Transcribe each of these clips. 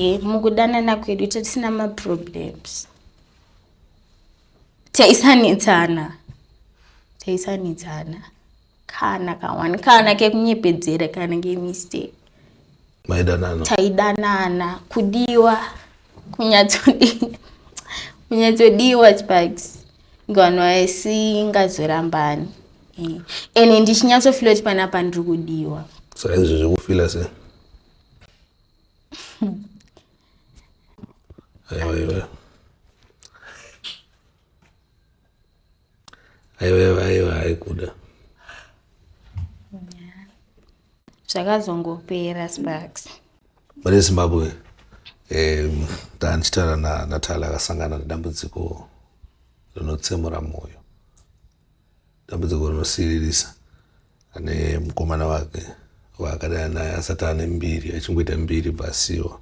Mukudanana kwedu tatisina maproblems, taisanetsana, taisanetsana kana kawani, kana kekunyepedzera, kana kemistake. Maidanana? Taidanana, kudiwa, kunyatsodiwa, kunyatsodiwa, Sparks, vanhu vasingazorambani. Ende ndichinyatsofila kuti panapa ndiri kudiwa. Saka izvo zvekufila sei? Aiwa, aiwa, aiwa, aiwa, aiwa, aikuda. Zvakazongopera, Sparks. Mune Zimbabwe, ndandichitaura naNatalia, akasangana nedambudziko rinotsemura mwoyo, dambudziko rinosiririsa. Ane mukomana wake waakadana naye asati ane mbiri, achingoita mbiri bvasiwa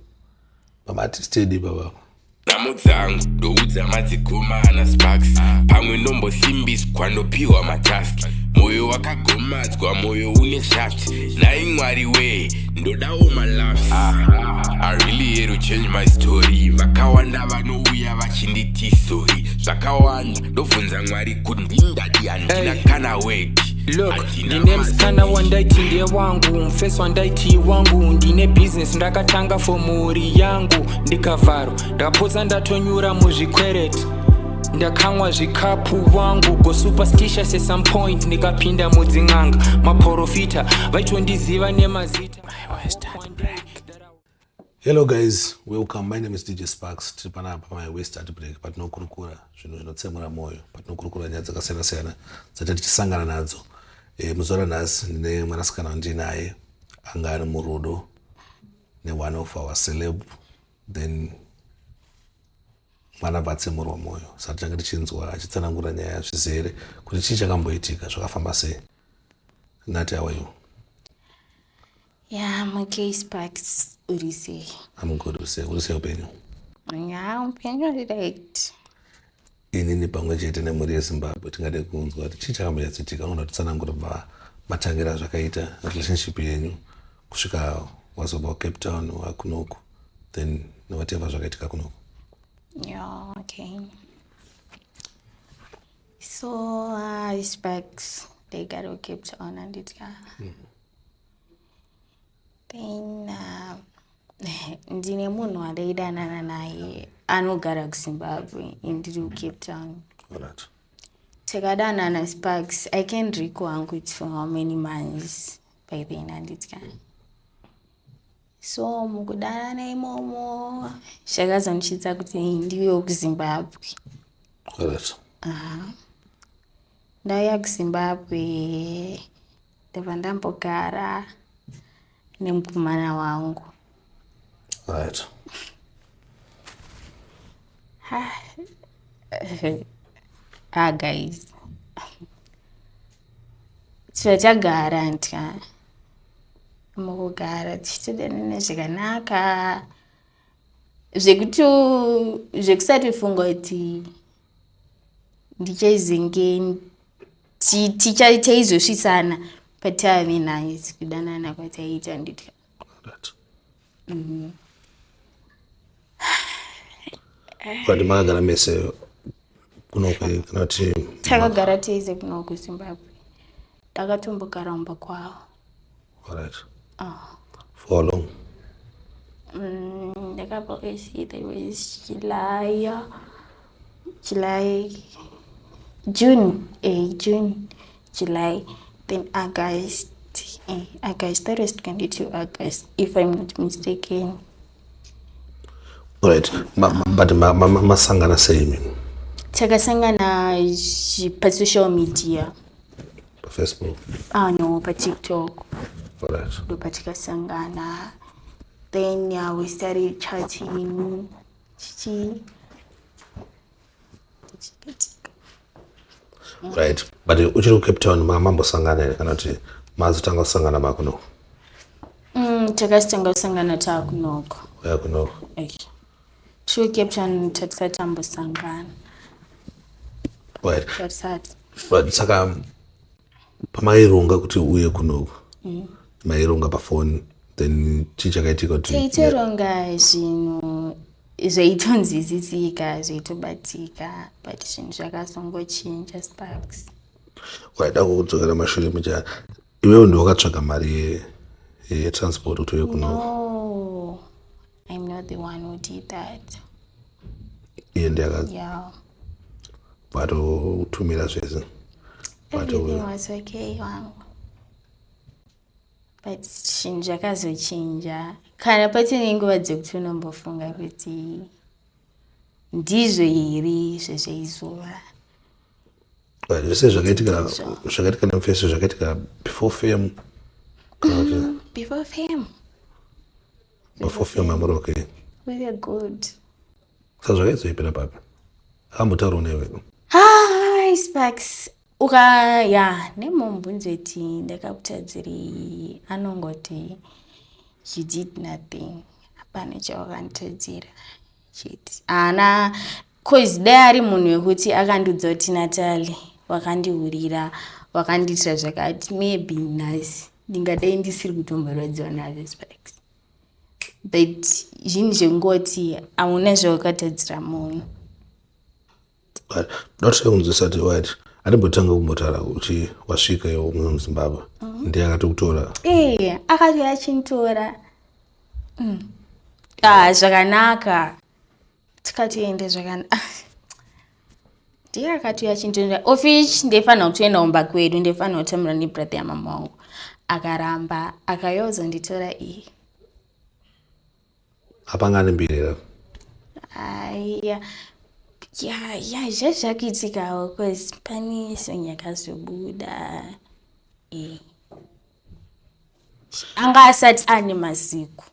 pamaartist edu ipapapa. Nhamo dzangu ndoudza madzikoma ana Sparks, pamwe ndombosimbiswa, ndopiwa matask. Mwoyo wakagomadzwa, mwoyo une shaft. Nhai Mwari we, ndodawo malafs. I really here to change my story. Vakawanda vanouya vachinditi sorry, zvakawanda ndobvunza Mwari kuti ndindadi, handina kana weti. Look, ndine musikana wandaiti ndiye wangu, mufesi wandaiti wangu. Ndine bhizinesi ndakatanga for mhuri yangu, ndikavharwa, ndakapotsa ndatonyura muzvikwereti, ndakamwa zvikapu wangu. Go superstitious at some point, ndikapinda mudzin'anga, maprofita vaitondiziva nemazita. Hello guys, welcome. My name is DJ Sparks. Tiri panapa paMy West Heartbreak, patinokurukura zvinhu zvinotsemura mwoyo, patinokurukura nyaya dzakasiyana siyana dzatati tichisangana nadzo. Muzuva ranhasi ndine mwanasikana wandinaye anga ari murudo neone of our celeb, then mwana bva atsemurwa mwoyo. Saka tichange tichinzwa achitsanangura nyaya zvizere kuti chii chakamboitika, zvakafamba sei. Nati, how are you? Yeah, I'm okay, Sparks. Uri sei? I'm good. Uri sei? Uri sei upenyu? Yeah, upenyu uri right. Inini pamwe chete nemhuri yeZimbabwe tingade kunzwa kuti chii chakambonyatsoitika. Unoda kutsanangura kubva matangira zvakaita relationship yenyu kusvika wazobva kuCape Town wakunoku, then newhatever zvakaitika kunoku. Yeah, okay. So, Sparks, ndaigara kuCape Town, handitya. Then ndine munhu wandaidanana naye anogara kuZimbabwe, indiri kuCape Town. Takadanana, Sparks, I can recall hangu kuti for how many months by then, handitya. So mukudanana imomo zvakazondisvitsa kuti ndiwe kuZimbabwe. Ndauya kuZimbabwe, ndabva ndambogara nemukomana wangu. Ah guys, tichagara ntya, mukugara tichitodanana zvakanaka zvekuti zvekusatofunga kuti ndichazenge taizosvitsana patave naye kudanana kwataiita, nditya. But makagara mese kunoku kana kuti? Takagara tese kuno kuZimbabwe, ndakatombogara mumba kwavo. Alright. For how long? Ndakabva, that was July, June, June, July, then August, August, that was 22 August, if I'm not mistaken. Alright. But masangana sei imimi? Takasangana pasocial media. PaFacebook? Ah no, paTikTok. Ndopatikasangana, then we started chatting, chichi tichikatika. Right, but uchiri kuCape Town mambosangana here kana kuti mazotanga kusangana makuno? Takazotanga kusangana taakunoko. Uya kunoko. Tiri Cape Town tatisati tambosangana. Tatisati. But saka pamaironga kuti uye kunoku, maironga pafoni? Then chii chakaitika kuti Taitoronga zvinhu, zvaitonzwisisika, zvaitobatika, but zvinhu zvakazongochinja, Sparks. Waida kudzokera mashure mucha, iwewe ndiwe wakatsvaga mari yetransport kuti uye kuno? No, I'm not the one who did that. Iye ndiye Yeah. akatotumira zvese? Everything was okay wangu, but zvinhu zvakazochinja kana patine nguva dzekuti unombofunga kuti ndizvo here zvezvaizova. Right, zvese zvakaitika Ndizvo. Zvakaitika nemufeso zvakaitika before fame kana kuti Before fame. Before fame amuri okay? We were good. Saka zvakaizoipira papi? Akambotaurawo newe? Hi Sparks, uka ya nemubvunzoti ndakakutadzirei, anongoti, "You did nothing, hapana chawakanditadzira chete." Haana, cause dai ari munhu wekuti akandiudza kuti, "Natali, wakandihurira, wakandiitira zvakati," maybe nhasi ndingadai ndisiri kutomborwadziwa nazvo, Sparks. But zvinhu zvekungoti hauna zvawakatadzira munhu. Ndoda kunzwisa kuti wait, andimbotanga kumbotaura kuti wasvika iwo muno muZimbabwe, ndiye akatokutora? Ee, akati achinditora. Ah, zvakanaka, tikatoenda zvakanaka. Ndiye akati achinditora office, ndaifanira kutoenda kumba kwedu, ndaifanira kutambura nebrother yamama wangu. Akaramba, akauya kuzonditora iye. Hapanga ane mbiri here? Aiya, ya, zvazvakuitikawo, cause pane song yakazobuda. E anga asati ane maziko,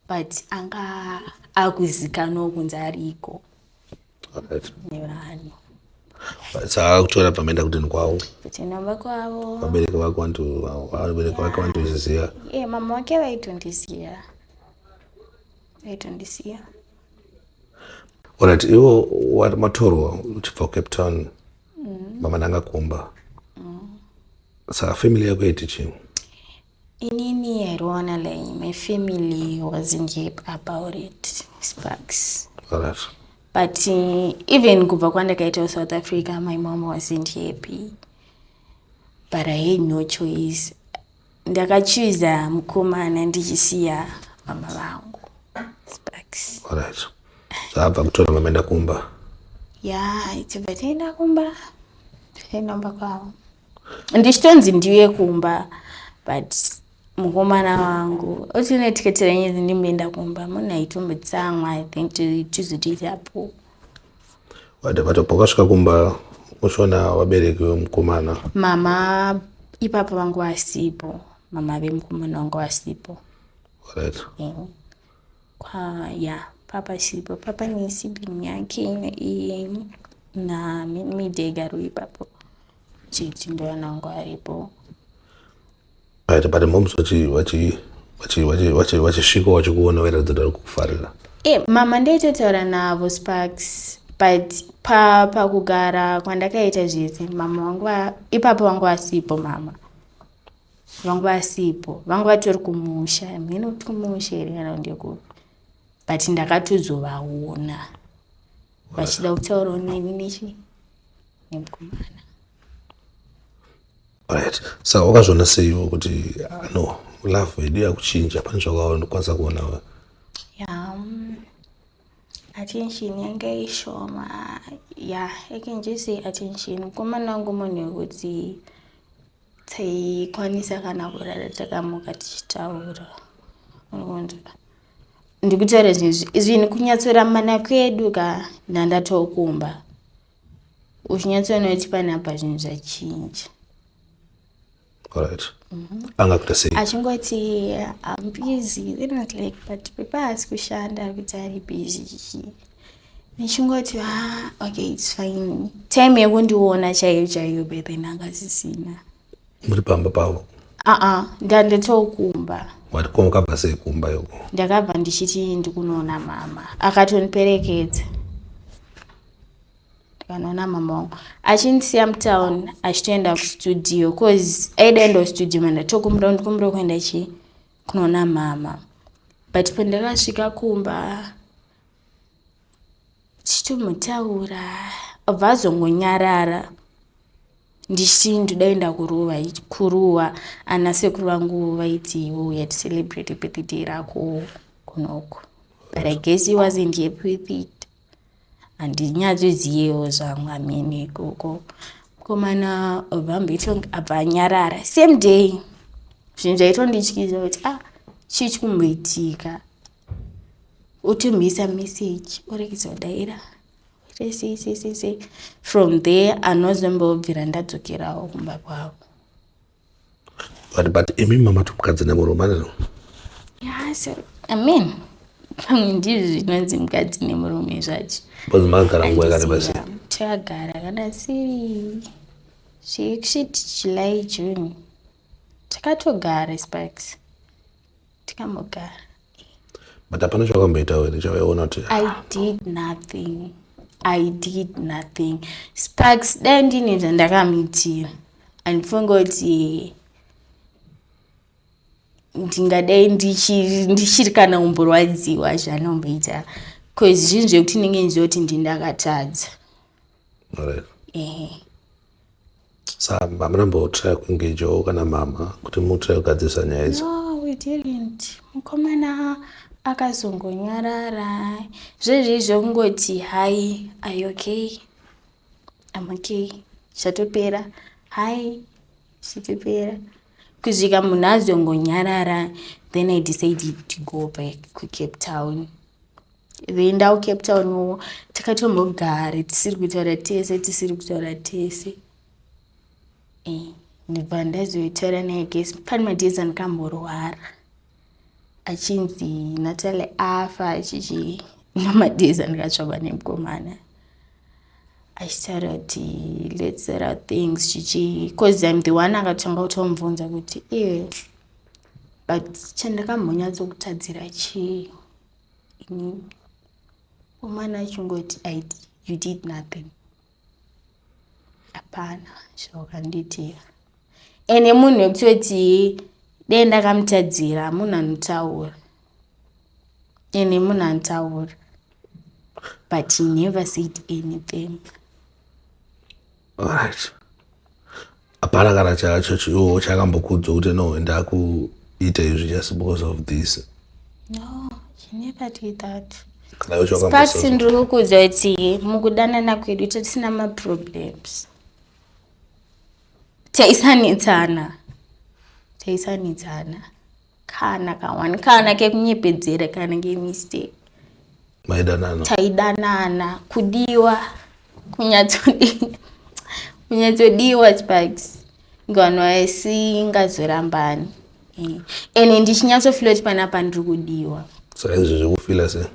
but anga akuzikanwawo kunzi ariko nevanhu. Saka akutora, pamaenda kudini kwavo? Kutinamba kwavo. Vabereki vako vantu, vabereki vake vanotozviziva? E, mama wake vaitondisiya, vaitondisiya. Alright, iwo matorwa uchibva kuCape Town, mamananga kumba, saka family yako yaiti chii? Inini, I don't wanna lie, my family wasn't happy about it, Sparks. But even kubva kwandakaita kuSouth Africa, my mom wasn't happy, but I had no choice. Ndakachuza mukomana ndichisiya mama vangu, Sparks. Alright, zvaabva kutora, mamaenda kumba? Ya, tibva taenda kumba, taenda kumba kwavo ndichitonzi ndiuye kumba, but mukomana wangu otine tiketi renyezi, ndimboenda kumba, munhu aitombotsamwa. I think tizotoitapo. But pakasvika kumba uchiona vabereki vemukomana? Mama ipapo vangu vasipo, mama vemukomana vangu vasipo. Kwa ya papa sipo, papa nesibling yake iye namidegaro ipapo chiti ndowana wangu aripo. Right, but moms vachisvika vachikuona, vairatidza kuti vari kukufarira? E, mama ndaitotaura navo, Sparks, but pakugara kwandakaita zvese, mama vangu ipapo vangu vasipo, mama vangu vasipo, vangu vatori kumusha, mhene kuti kumusha here kana ndekupi, but ndakatozovaona vachida kutaurawo neni nechi nemukomana. Right, saka wakazviona seiwo kuti, ah, no, love yedu yakuchinja? Pane zvakakwanisa kuona? Ya, attention yanga ishoma. Ya, I can just say attention. Mukomana wangu munhu wekuti taikwanisa kana kurara takamuka tichitaura. Unokunzwa ndikutaura zvinhu kunyatsoramana kwedu ka, ndandatokumba uchinyatsoona kuti panapa zvinhu zvachinja. Alright, anga kuita sei? Achingoti, "I'm busy." Then I was like, "But pepa haasi kushanda, ari kuti ari busy chichi." Ndichingoti, "Ah, okay, it's fine." Time yekundiona chaiyo chaiyo by then angasisina. Muri pamba pavo? Aa, ndandatokumba. Wati ko wakabva sei kumba yoko? Ndakabva ndichiti ndikunoona mama, akatoniperekedza ndikanoona mama wangu, achindisiya mutown achitoenda kustudio, cause aida enda kustudio. Mandatokumbira, ndikumbira kuenda chi Kunoona mama, but pandakasvika kumba tichitomotaura, abva azongonyarara. Ndichiti ndoda kuenda kuruwa, ana sekuru vangu vaiti uya ticelebrate birthday rako kunoko, but I guess he wasn't happy with it. Handinyatsoziyewo zvangu amene ikoko. Mukomana obva abva anyarara same day. Zvinhu zvaitondityisa kuti, ah, chii chikumboitika? Utomboisa message, oregedza kudaira, oita sei sei sei sei. From there anozombobvira ndadzokerawo kumba kwavo. But imi mama mukadzi nemurume, aneno? Yeah, so I mean, pamwe ndizvo zvinonzi mukadzi nemurume zvacho. Because makagara nguva yakareba sei? Takagara kana siri zvekusviti July, June takatogara. Sparks, tikambogara. But hapana chawakamboitawo here chawaiona kuti? I did nothing, I did nothing, Sparks. Dai ndine zvandakamuitira, handifunge kuti ndingadai ndichiri kana kumborwadziwa zvanomboita, cause zvinhu zvekuti ndinenge ndizoti ndindakatadza. Ehe. Sa hamuna mbotry kuengagewo kana mama kuti mutry kugadzirisa nyaya idzi? No, we didn't. Mukomana akazongonyarara zvezvi zvekungoti, "Hi, are you okay?" "I'm okay." Zvatopera. "Hi." Zvitopera kusvika munhu azongonyarara. Then I decided to go back kuCape Town. Then ndakuCape Town wo, takatombogara tisiri kutaura tese, tisiri kutaura tese. Ndibva ndazoitaura naye guess pane madays andikamborwara, achinzi Natalie afa, achichi nomadays andikatsvagwa nemukomana achitaura kuti let's settle things, chichi, cause I'm the one akatanga kutomubvunza kuti iye, but chandakambonyatsokutadzira chii inini? Mukomana achingoti, "You did nothing, hapana zvawakandiitira." Ende munhu wekutoti dai ndakamutadzira, munhu anotaura, ende munhu anotaura, but he never said anything. Alright, hapana kana chacho chakambokudza kuti, no, ndakuita izvi just because of this? No, he never did that. Kana iwe? Sparks, ndiri kukudza kuti mukudanana kwedu tatisina maproblems. Taisanetsana, taisanetsana kana kawani, kana kekunyepedzera, kana kemistake. Maidanana. Taidanana, kudiwa, kunyatsodiwa, Sparks, vanhu vasingazorambani. Ende ndichinyatsofila kuti panapa ndiri kudiwa. Saka izvi zvekufila sei?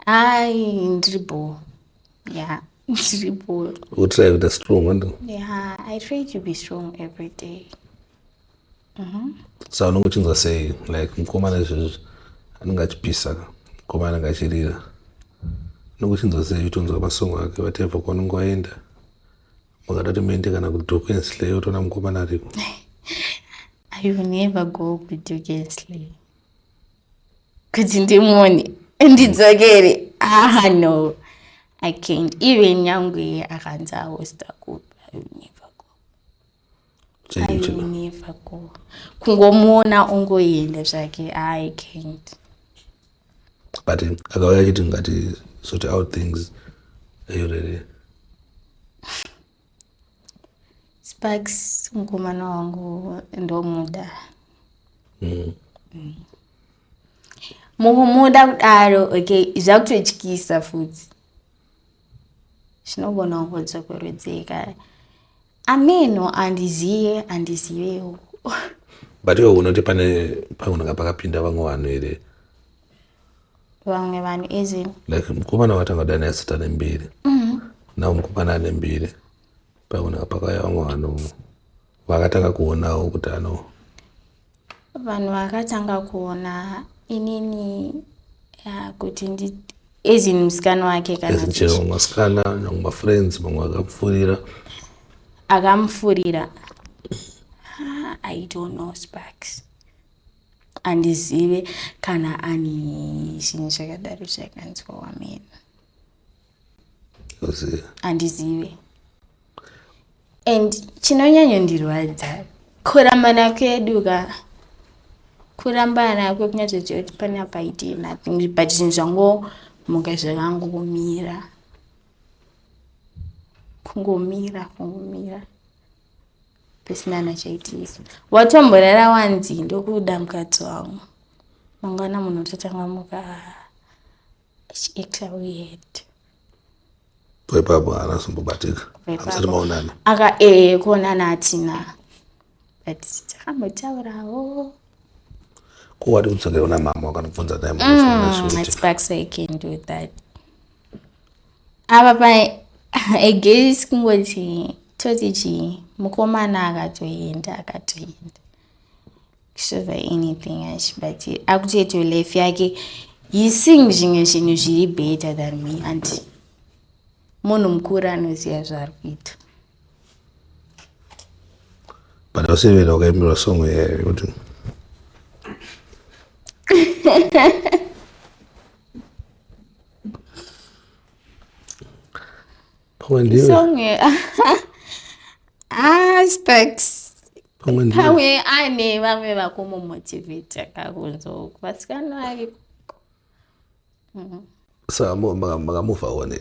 Ai, ndiri bo, ya, ndiri bo. Utry kuita strong, ando? Yeah, I try to be strong every day. Saka unenge uchinzwa sei, like mukomana izvezvi anenge achipisa, mukomana anenge achirira, unenge uchinzwa sei uchitonzwa masongo ake, whatever kwaunenge waenda, makada kuti muende kana kuDoek and Slay, utoona mukomana ariko? I will never go kuDoek and Slay kuti ndimuone ndidzokere. Ah, no, I can't. Even nyangwe akanzi ahosta kupi, I will never go. I will never go. Kungomuona ongoenda zvake, I can't. But akauya achiti ngati sort out things, are you ready? Sparks, mukomana wangu ndomuda. Mukumuda kudaro, okay, zvakutotyisa futi, zvinogona kungodzokorodzeka ameno, handiziye, handizivewo. But iwe unoti pane paunenge pakapinda vamwe vanhu here? Vamwe vanhu ezini? Like mukomana watanga dani asati ane mbiri, now mukomana ane mbiri, paunenge pakauya vamwe vanhu vakatanga kuonawo kuti ano Vanhu vakatanga kuona inini, ya, kuti ndi ezini musikana wake kana? Chero vamwe vasikana, nyangwe mafriends, vamwe vakamupfurira. Akamupfurira. I don't know, Sparks. Handizive kana ani zvinhu zvakadaro zvakanzwa wamena. Handizive. And chinonyanyondirwadza kurambana kwedu ka, kurambana kwekunyatsoziva kuti panapa I did nothing, but zvinhu zvangomuka zvakangomira, kungomira, kungomira pasina nachaitika. Watomborara wanzi ndokuda mukadzi wangu, mangwana munhu ototanga muka achiacta weird. Ipapo haana kuzombobatika, hamusati maonana? Aka ee, kuonana hatina, but takambotaurawo. Ko wadi kudzokera kuna mama wakanobvunza naye? Sparks, I can do that. Apa pa, I guess kungoti toti chii, mukomana akatoenda, akatoenda kusova anything achi, but akutoita life yake. He seeing zvimwe zvinhu zviri better than me, and munhu mukuru anoziva zvaari kuita. But ausevera wakaimbirwa song yekuti pamwe ndiwe. Song, ah, Sparks. Pamwe ndiwe. Pamwe ane vamwe vakumumotivheta kakunzo vasikana vake. Saka makamuvha one?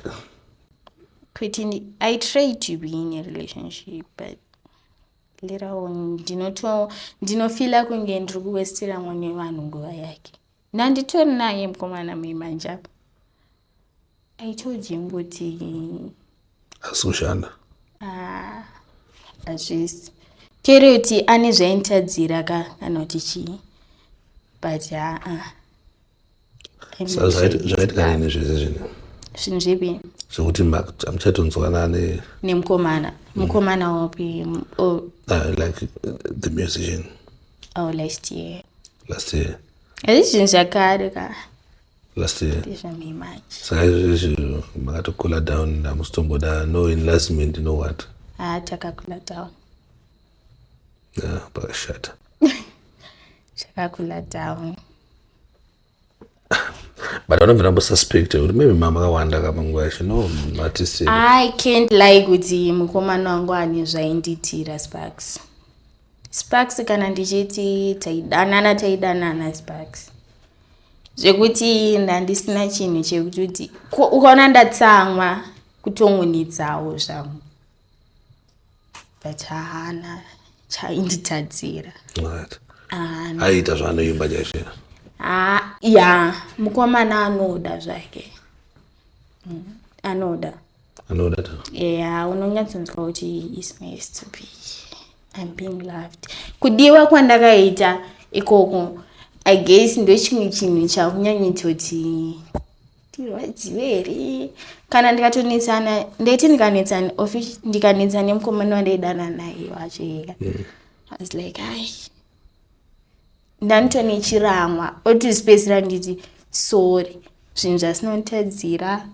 Kuti I try to be in a relationship, but later on ndinofila kunge ndiri kuwestera mune vanhu nguva yake. Nanditori naye mukomana muimanje apa. I told him kuti Asi kushanda. Ah, hazvisi chero kuti ane zvainditadzira ka kana kuti chii, but haa. Saka zvaitika nini zvese zvinhu? Zvinhu zvipi? Zvekuti hamuchatonzwana ne Nemukomana? Mukomana wapi? Oh, like the musician. Oh, last year. Last year. Hazvi zvinhu zvakare ka. Last year. Ndezvamimanje. Saka izvozvi makatocoola down, hamusitomboda, no enlargement, no what? Haa, takacoola down. Yeah, pakashata. Takacoola down. But vanobva ndambosuspect kuti maybe mama akawanda kamanguva yacho, no artist. I can't lie kuti mukomana wangu ane zvainditira, Sparks. Sparks, kana ndichiti taidanana, taidanana, Sparks, zvekuti ndandisina chinhu chekutoti ukaona ndatsamwa kutongunidzawo zvangu, but haana chainditadzira. Right. Aiita zvaanoimba chaizvo? Ah, ya, mukomana anoda zvake. Anoda. Anoda ta. Yeah, unonyatsonzwa kuti is nice to be, I'm being loved. Kudiwa kwandakaita ikoko, I guess ndo chimwe chinhu chakunyanyitoti ndirwadziwe here kana ndikatonetsana. Ndaiti ndikanetsana ndikanetsana nemukomana wandaidana naye wacho ega, I was like, ai, ndanitone chiramwa otizipedzisira nditi sorry, zvinhu zvasinonditadzira.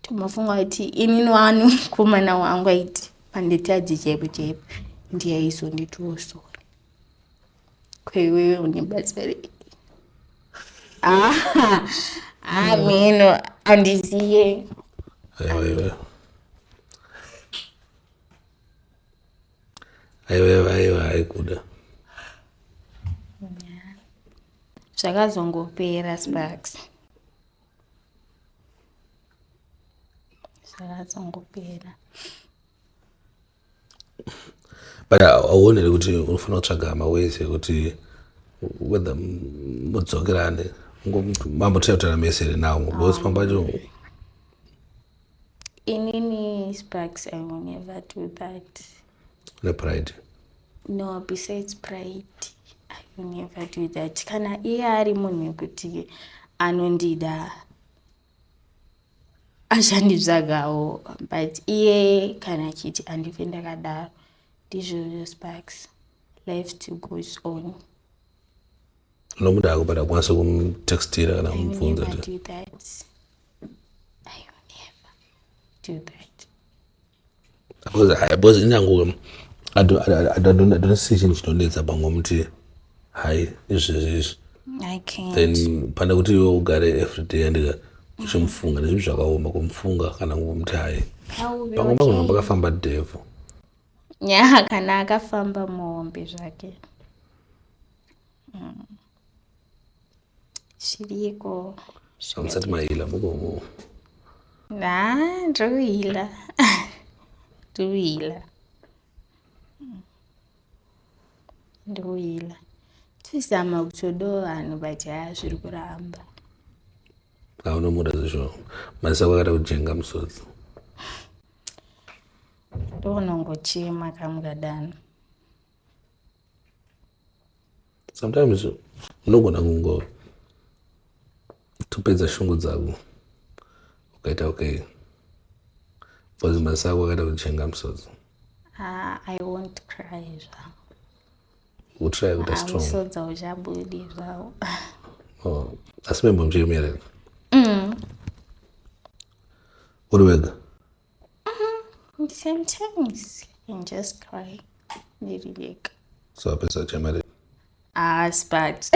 Tomafunga kuti inini wani mukomana wangu aiti panditadzi chaipo chaipo ndiye aizonditiwo sorry. Kweiwewe une basa rei? Ah, ah, mino handiziye. Aiwa, aiwa, aiwa, aiwa, aiwa, aikuda. Zvakazongopera, Sparks, zvakazongopera. But auoni here kuti unofanira kutsvaga maways ekuti whether mudzokerane, mambotaura mese here nawo, because pamwe pacho Inini, Sparks, I will never do that. Nepride? No, besides pride, I will never do that. Kana iye ari munhu wekuti anondida, achanditsvagawo, but iye kana achiti andife ndakadaro, ndizvozvo, Sparks, life still goes on. Unomuda ako, but akwanisa kumutextira kana I will kumubvunza never kuti do that. I will never do that. Because inyange I don't see chinhu chinonetsa pangomuti hai izvezvi izvi. I can't. Then pane kuti iwe ugare everyday andika uchimufunga nezvinhu zvakaoma kumufunga kana kumuti hai. Pamwe pagona pakafamba devil. Yeah, kana akafamba muhombe zvake. Zviriko. Hamusati mahila mukomo. Na, ndiri kuhila. Ndiri kuhila. Ndiri kuhila. Tizama kutodawo vanhu but haya zviri kuramba. Haunomuda zvisho. Maziso ako akada kujenga musodzi. Ndonongochema kamukadano. Sometimes unogona kungo topedza shungu dzako ukaita okay because maziso ako akaita kujenga musodzi. I won't cry zvangu. Utry kuita strong. Musodzi hauchabudi zvawo. Oh, asi membo muchemera. Uri wega? Sometimes I can just cry. Ndiri ndega. So apedza chema. Ah, Sparks.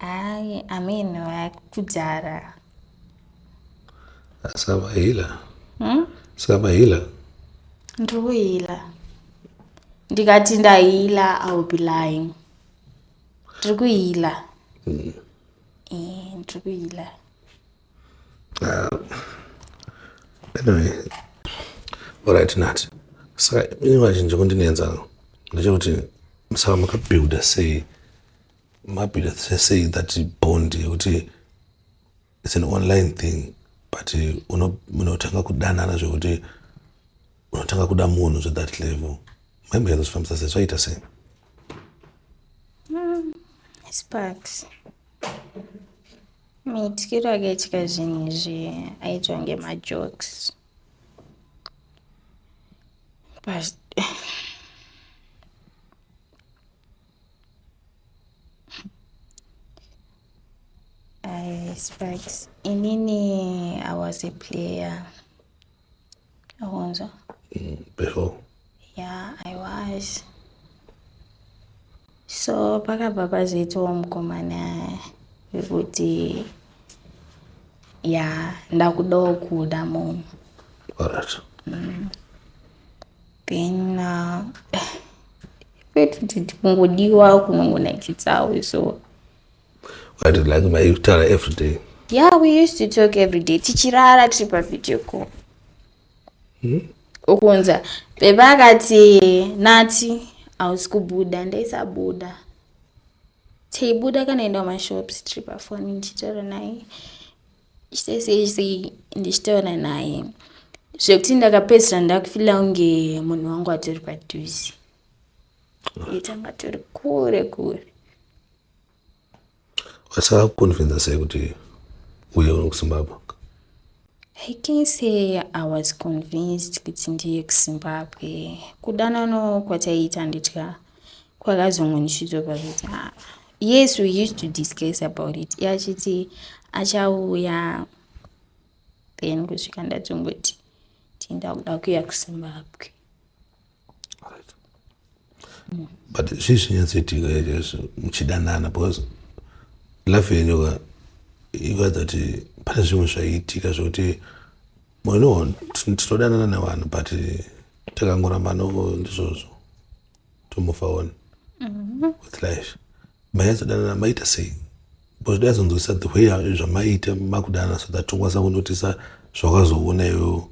I mean, kudhara. Saka mahila. Saka mahila. Ndiri kuhila. Ndikati ndahila, I will be lying. Ndiri kuhila. Ndiri kuhila. Anyway, alright Nati. Saka ini vazhinji kundinetsa ndechekuti saka makabuilda sei, mabuilda sei that bond yekuti it's an online thing but unotanga kudanana zvekuti unotanga kuda munhu zve that level. Maimbonyatso sei, zvaita sei? Sparks. Maitikiro akaitika zvinhu izvi aitwa ngemajokes. But I Sparks. Inini I was a player. Awonzo? Before. Yeah, I was. So pakabva pazoitawo mukomana wekuti ya ndakudawo kuda munhu. Alright. Then kwetiti kungodiwa kunongonakidzawo so. Right, like maitaura every day. Yeah, we used to talk every day. Tichirara tiri pavideo call. Ukunza beba akati Nati hausi kubuda, ndaisabuda. Teibuda kana enda kumashops tiri pafoni ndichitaura naye. Sei ndichitaura naye. Zvekuti ndakapedzisira ndakufila kunge munhu wangu atori padhuze. Itanga tori kure kure. Saka kuconvinza sei kuti uye uno kuZimbabwe? I can say I was convinced kuti ndiye kuZimbabwe. Kudanano kwataiita nditya kwakazongonisvitsopa kuti yes, we used to discuss about it. Iye achiti achauya then kusvika ndatongoti tindakuda kuuya kuZimbabwe. Alright. But zvii zvinyatsoitika izvozvo muchidanana because life yenyu ka ikuratidza kuti pane zvimwe zvaiitika zvekuti no tinodanana nevanhu but takangoramba no ndizvozvo to move on with life. Manyatsodanana maita sei? Because daizonzwisisa the way zvamaita makudanana so that tokwanisa kunotisa zvawakazoona iwewe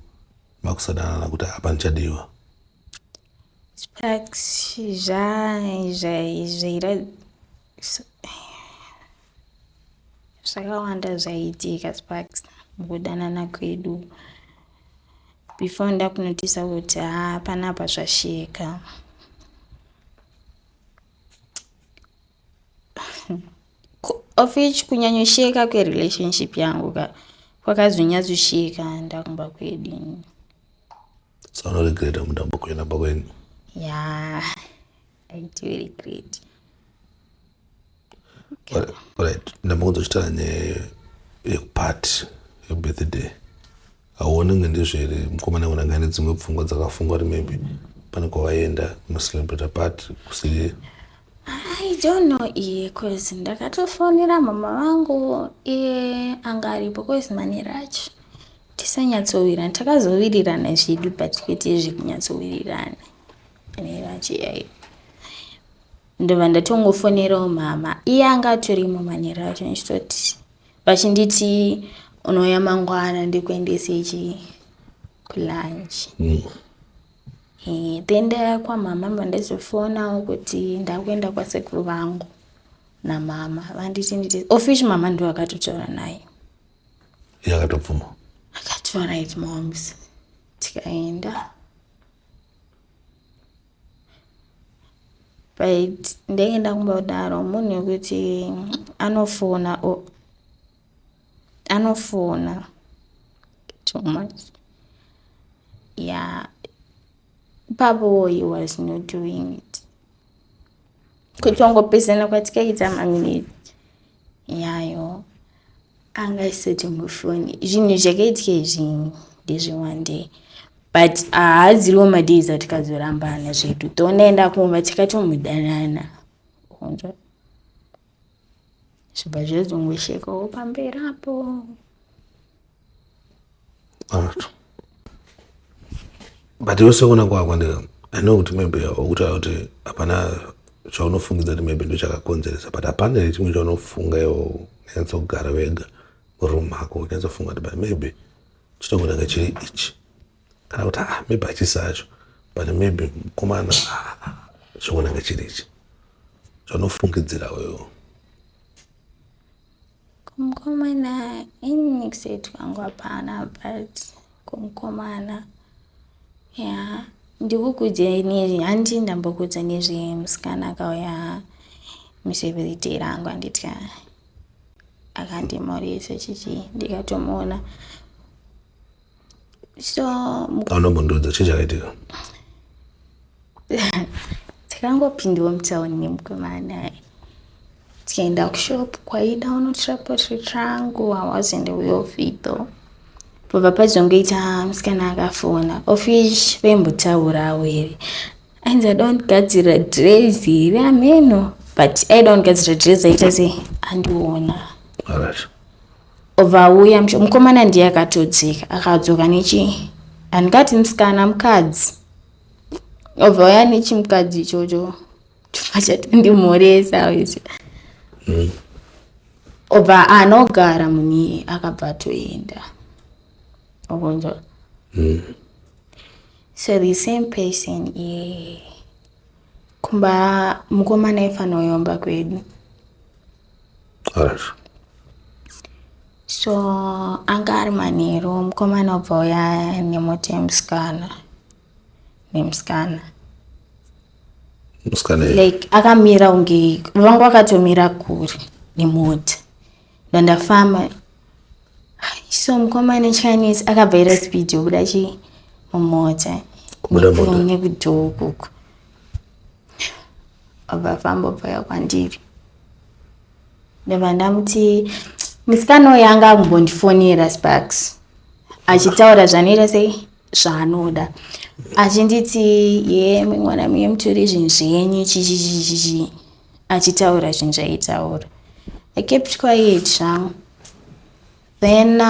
makusadanana kuti apa ndichadiwa. Sparks zvaira zvakawanda zvaiitika Sparks mukudanana kwedu. Before ndakunotisa kuti haa panapa zvasheka. Of which kunyanyosheka kwerelationship yangu ka kwakazonyatsosheka ndakumba kwedu. So unoregreta mutambo kuenda pakwenyu? Yeah, I do regret. Alright, ndambokunzwa nyaya yekupati yebirthday. Hauoni kunge ndizvo here mukomana unanga ane dzimwe pfungwa dzakafungwa kuti maybe Pane kwavaenda kunocelebrata part kusiri? I don't know iye, cause ndakatofonera mama vangu, iye anga aripo, cause manero acho tisanyatsowirirana. Takazowirirana zvedu, but kwete zvekunyatsowirirana manero acho iyayo. Ndobva ndatongofonerawo mama, iye anga atorimo manero acho, ndichitoti vachinditi unouya mangwana ndikuendese chi kulunch. Then ndaya kwamama, mba ndazofonawo kuti ndakuenda kwasekuru vangu namama, vanditi nditi office mama ndo akatotaura naye. Iye akatobvuma? Akati alright moms, tikaenda. But ndaenda kumba kudaro, munhu wekuti anofona anofona too much, yeah. Ipapo he was not doing it, kutongopesana kwatikaita maminiti yayo anga isatombofoni. Zvinhu zvakaitika izvi ndezve one day, but haadziriwo madays atikazorambana zvedu. Tonaenda kumba tikatomudanana, unzwa, zvibva zvozongoshekawo pamberi apo. Alright, but iwe sekuona kwako, ndika I know kuti maybe ukutaura kuti hapana chaunofungidza kuti maybe ndo chakakonzeresa, but hapana here chimwe chaunofunga iwo unyatsogara wega muroom mako unyatsofunga kuti but maybe chinogona kunge chiri ichi, kana kuti ah, maybe hachisi hacho, but maybe mukomana, ah, chinogona kunge chiri ichi chaunofungidzira wewo? Kumukomana ini kuseti kwangu hapana, but kumukomana ya ndikukudze nezve, handi ndambokudza nezvemusikana akauya musebirity rangu, handitya, akandimhoresa chichi, ndikatomuona so. Aunombondiudza chii chakaitika? Takangopindawo mutauni nemukomana, tikaenda kushop kwaida unotora portrait rangu. I wasn't aware of it though. Pabva pazongoita musikana akafona, of which vaimbotaurawo here, ainzi aida kundigadzira dress here, ameno, but aida kundigadzira dress aita sei andiona. Obva auya mukomana, ndiye akatodzika, akadzoka nechi, handingati musikana, mukadzi. Obva auya nechimukadzi ichocho, vachatondimhoresa wese. Obva anogara munhu, akabva atoenda, ukunzwa? So the same person iye kumba mukomana aifanira kuyomba kwedu. So anga ari manheru, mukomana obva uya nemota yemusikana, nemusikana. Musikana? Like akamira kunge vanga vakatomira kure nemota, ndandafamba. So mukomana Chinese akabva aita speed yobuda chi mumota. Kubuda mota. Nekudoor ukoko, obva afamba, obva uya kwandiri. Ndobva ndamuti musikana uyu anga akumbondifonera, Sparks, achitaura zvanoita sei, zvaanoda, achinditi ye mwana muye mutori zvinhu zvenyu, chichichichichi, achitaura zvinhu zvaitaura. I kept quiet zvangu. Then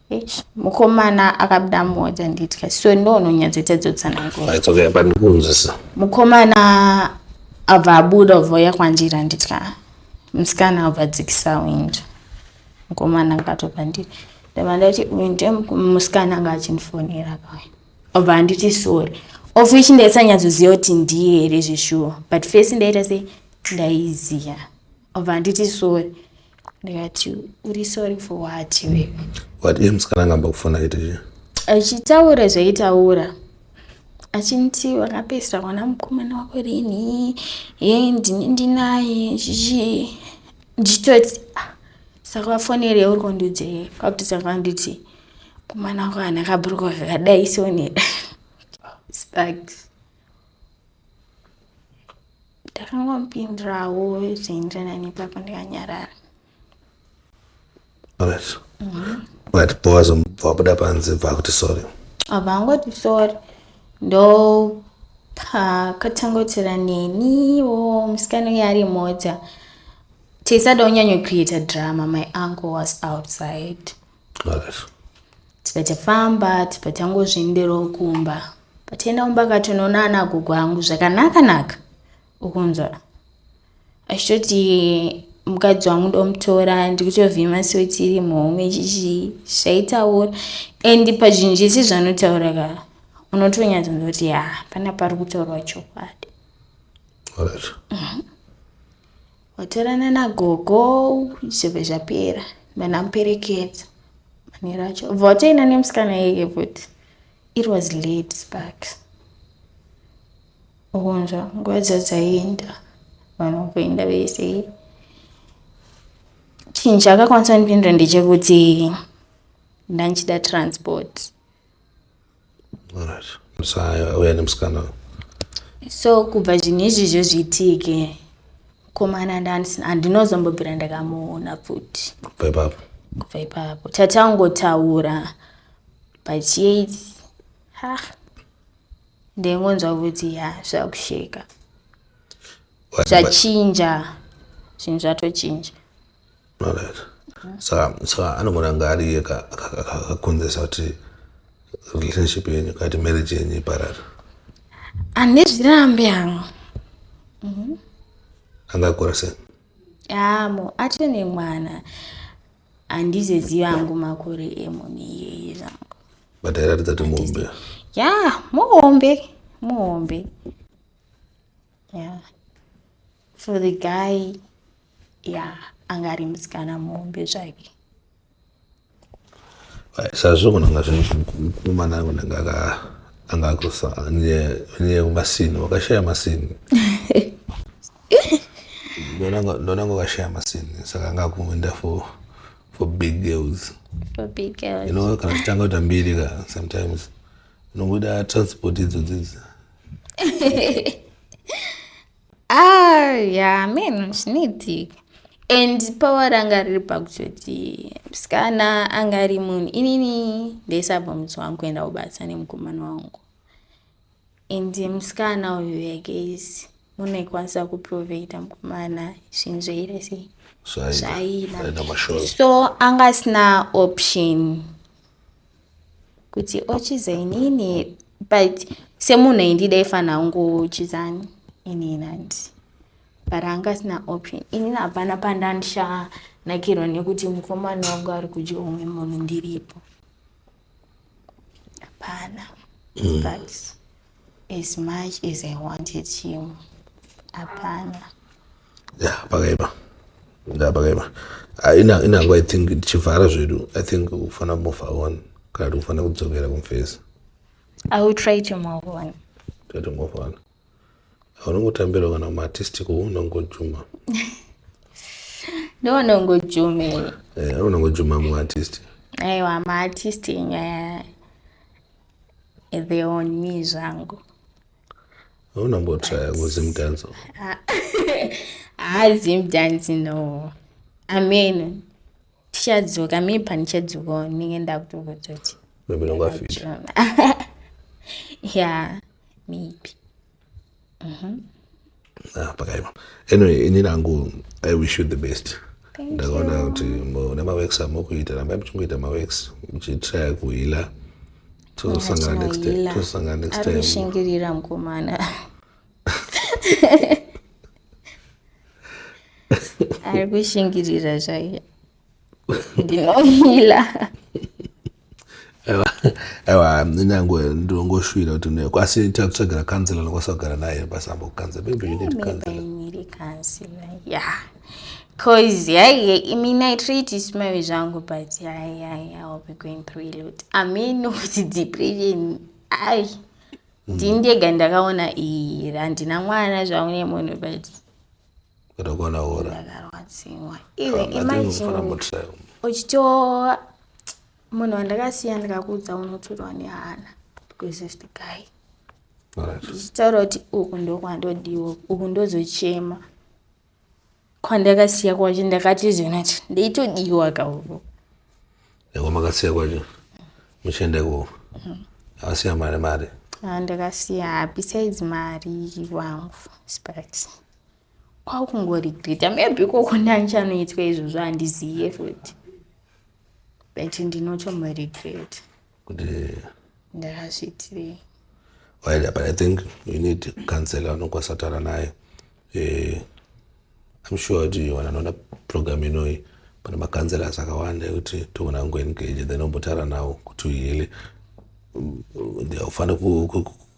eish, mukomana akabuda mota, nditya, so ndononyatsoita dzotsanangura. It's okay, but ndikunzwisa. Mukomana abva abuda, obva uya kwandiri, handitya, musikana abva adzikisa windo, mukomana akatobva ndiri. Ndabva ndati uyu ndiye musikana anga achindifonera kauya. Obva anditi sorry, of which ndaisanyatsoziva kuti ndiye here zveshuwa, but first ndaita sei, ndaiziya. Obva anditi sorry, ndikati uri sorry for what iwewe? What, iye musikana angamba kufona aite chii? Achitaura zvaitaura, achinti wakapedzisira kuona mukomana wako rini, ye ndini ndinaye, chichi. Ndichitoti ah, saka wafonerei, uri kundiudzei? Kwakutotanga nditi mukomana wako haana kabhurukwa kakadai sone. Sparks, ndakangomupindurawo zvaenderana nepapo, ndikanyarara. Alright, but bva wazobva wabuda panze, bva akuti sorry? Abva angoti sorry. Ndo pakatangotora neniwo musikana uye ari mota. Tisada kunyanyocreata drama, my uncle was outside. Tibva tafamba, tibva tangozvienderawo kumba. Pataenda kumba katonoona ana gogo angu zvakanaka naka. Ukunzwa achitoti mukadzi wangu ndomutora, ndikutovhima seweti iri muhomwe, chichi zvaitaura. And pazvinhu zvese zvanotaura ka, unotonyatsonzwa kuti ya, pana pari kutaurwa chokwadi. Watorana nagogo, zvibva zvapera, vandamuperekedza manheru acho, bva watoenda nemusikana iyeye futi. It was late, Sparks, ukunzwa nguva dzadzaenda, vanhu vakuenda vese. Chinhu chaakakwanisa kundipindura ndechekuti ndandichida transport. Alright. Saka uya nemusikana. So kubva zvinhu izvizvo zviitike, mukomana handinozombobvira ndakamuona futi. Kubva ipapo? Kubva ipapo tatangotaura, but yet ha, ndingonzwa kuti ya, zvakusheka, zvachinja, zvinhu zvatochinja. Alright. Saka anogona kunge ari iye akakonzeresa kuti relationship yenyu, kana marriage yenyu, iparara. Handizvirambi hangu. Anga akura sei? Amo atone mwana, handizoziva hangu makore emunhu iyeye zvangu. But airatidza kuti muhombe. Ya, muhombe, muhombe, yeah, for the guy, yeah, anga ari musikana muhombe zvake. Saka zvinogona kunga zvimukomana anogona kunge anga akusa nenyaya yekumasini, wakashaya masini, ndonanga wakashaya masini, saka anga akuenda for big girls. For big girls. Kana uchitanga kuita mbiri ka, sometimes unongoda transport idzodzidzi. Ah, yeah, man, zvinoitika. And power ranga riri pakutoti musikana anga ari munhu, inini ndaisabva musi wangu kuenda kubasa nemukomana wangu, and musikana uyu, I guess, munhu aikwanisa kuprovida mukomana zvinhu zvaira sei. Zvaida. Zvaida. So anga asina option kuti ochiza inini, but semunhu aindida aifanira kungochizani inini handi, but anga asina option. Inini hapana pandandichanakirwa nekuti mukomana wangu ari kudya umwe munhu ndiripo, hapana. But as much as I wanted him, hapana. Ya, pakaipa, ya, pakaipa. Ah, inangu I think tichivhara zvedu, I think ufana move on, kana kuti ufana kudzokera kumufesi. I will try to move on. Try to move on. Unongotambira kana maartistic, unongojuma. Ndonongojumei? Eh, unongojuma muartist. Aiwa, maartist nyaya, they on me zvangu. Unambotraya kuZimdancehall? Ah, Zimdance, no. Amen, tichadzoka, maybe pandichadzokawo ndinenge ndakutokutoti Maybe nongafita. Yeah, maybe. Ah, pakaipa. Anyway, inini hangu I wish you the best. Thank Ndakaona you. kuti mune maworks amokuita, rambai muchingoita maworks, muchitraya kuheala. Tozosangana next time. Tinoheala. Tozosangana next Ari time. kushingirira mukomana, ari kushingirira zvake, ndinoheala. Aiwa, inangu ndinongoshuvira kuti asi takutsvagira counselor anokwanisa kugara naye pasambo kucounsel. Maybe you need Maybe I counselor. need a counselor, yeah, 'cause yeah, I mean, I try to smile zvangu, but yeah, I will be going through a lot. I mean, kuti depression, ai, ndini ndega ndakaona iyi, handina mwana zvangu nemunhu, but Kuda kuona ora. Ndakarwadziwa iwe. Imagine Imagine. Uchito munhu wandakasiya, ndikakuudza unotorwa nehana because of the guy. Ndichitaura kuti uku ndokwandodiwa, uku ndozochema kwandakasiya kwacho, ndakati zvonati ndeitodiwa kauko. Kwamakasiya kwacho muchienda ikoko, asiya mari mari. Ah, ndakasiya. Besides mari wangu, Sparks, kwakungoregreta. Maybe ikoko ndandichanoitwa izvozvo, handiziye futi, but ndinotomboregreta kuti ndakazviitirei. Well, but I think you need counselor unokwanisa kutaura naye. I'm sure kuti vanhu vanoona program inoyi, pane macounselors akawanda ekuti togona kungoengage, then ombotaura nawo kuti uheal. Haufaniri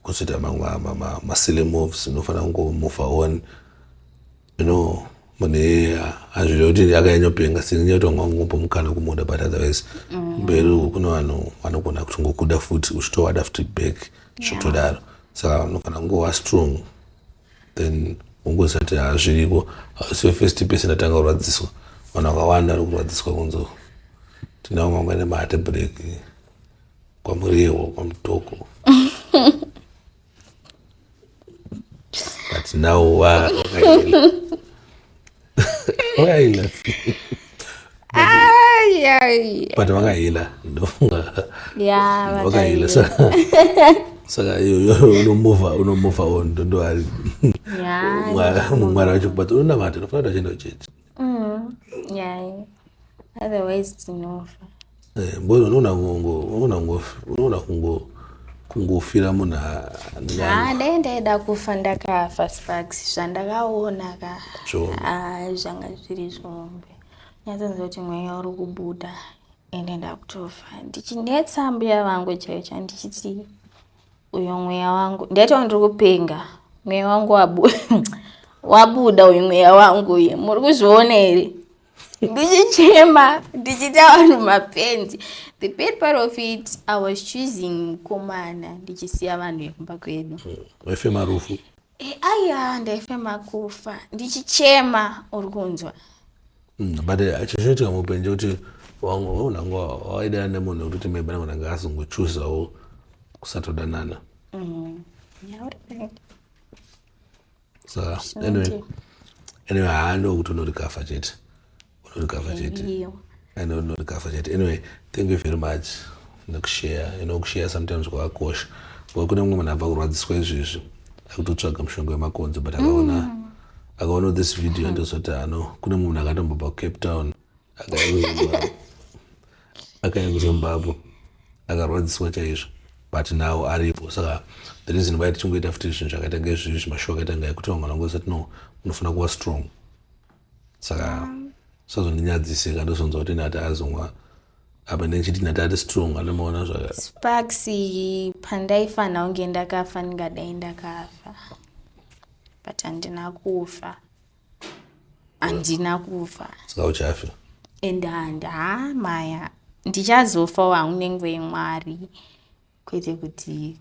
kuzoita mamwe masilly moves, unofanira kungomove on. Munhu hazviri kuti akanyanyopenga senyaya kuti wanga wangopa mukana kumuda, but otherwise mberi uku kune vanhu vanogona kutongokuda futi, uchitovada futi back, zvotodaro. Saka unofanira kungova strong, then ungoziva kuti hazviriko, hausiwe first person atanga kurwadziswa. Vanhu vakawanda vari kurwadziswa kunzo. Tinavo mamwe ane maheartbreak kwaMurewo, kwaMutoko, but now wakaheal. Wakaheal, but wakaheal, ndofunga. Wakaheal, saka unomove on, don't worry. Mwari wacho, but unonamata, unofanira kuti achienda kuchechi. Yeah, otherwise tinofa. Mbona unoona kungofira munhu? Ha, dai ndaida kufa ndakafa, Sparks. Zvandakaona ka. Zvombe. Ah, zvanga zviri zvombe. Nyatsonzwa kuti mweya uri kubuda, ende ndakutofa, ndichinetsa mbuya vangu chaicho, ndichiti uyo mweya wangu, ndaitawo ndiri kupenga, mweya wangu wabuda, uyu mweya wangu uyu, muri kuzviona here? Ndichichema, ndichiita vanhu mapenzi. The bad part of it, I was choosing mukomana ndichisiya vanhu vekumba kwedu. Waifema rufu. E, aya, ndaifema kufa, ndichichema, uri kunzwa? But chinoitika muupenyu chekuti unanga waidana nemunhu wekuti maybe anogona anga azongochuzawo kusatodanana. Yeah, uri right. Saka anyway, haano kuti unorikafa chete, unorikafa chete. Iyo. And unorikafa chete. Anyway, thank you very much nekushare. Kushare sometimes kwakakosha, because kune mumwe munhu abva kurwadziswa izvezvi, akutotsvaga mushonga wemakonzo, but akaona this video, andozoti ano kune mumwe munhu akatombobva kuCape Town, akauya kuZimbabwe, akarwadziswa chaizvo, but now aripo. Saka the reason why tichingoita futi zvinhu zvakaita ngezvizvi, mashow akaita ngaekuti vamwe vanongozati no, unofanira kuva strong. Saka sazondinyadzise kandozonzwa kuti ndati azomwa apa, nechiti ndati ati strong, anomaona zvaka Sparks, pandaifanira kunge ndakafa, ndingadai ndakafa, but handina kufa, handina kufa. Saka uchafa? And ha, maya, ndichazofa wangu nenguva yemwari, kwete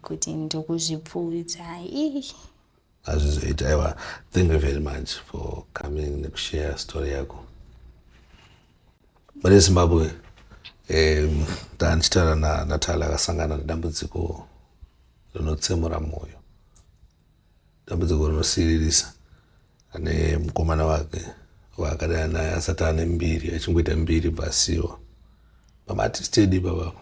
kuti ndokuzvipfuudza. Ii. Hazvizoita. Aiwa, thank you very much for coming nekushare story yako. Mune Zimbabwe, ndandichitaura naTala, akasangana nedambudziko rinotsemura mwoyo, dambudziko rinosiririsa. Ane mukomana wake waakadana naye asati ane mbiri, achingoita mbiri, bvasiwa pamaartist edu ipapapa,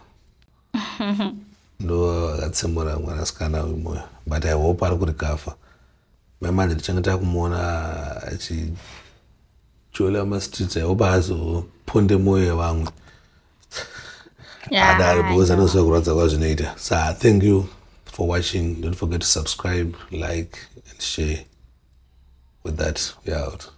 ndo akatsemura mwanasikana uyu mwoyo. But I hope ari kurecover. Maimanje tichange takumuona achijola mastreets. I hope azoponde mwoyo yevamwe adaro, because anoziva kurwadza kwazvinoita. So thank you for watching. Don't forget to subscribe, like and share. With that, we are out.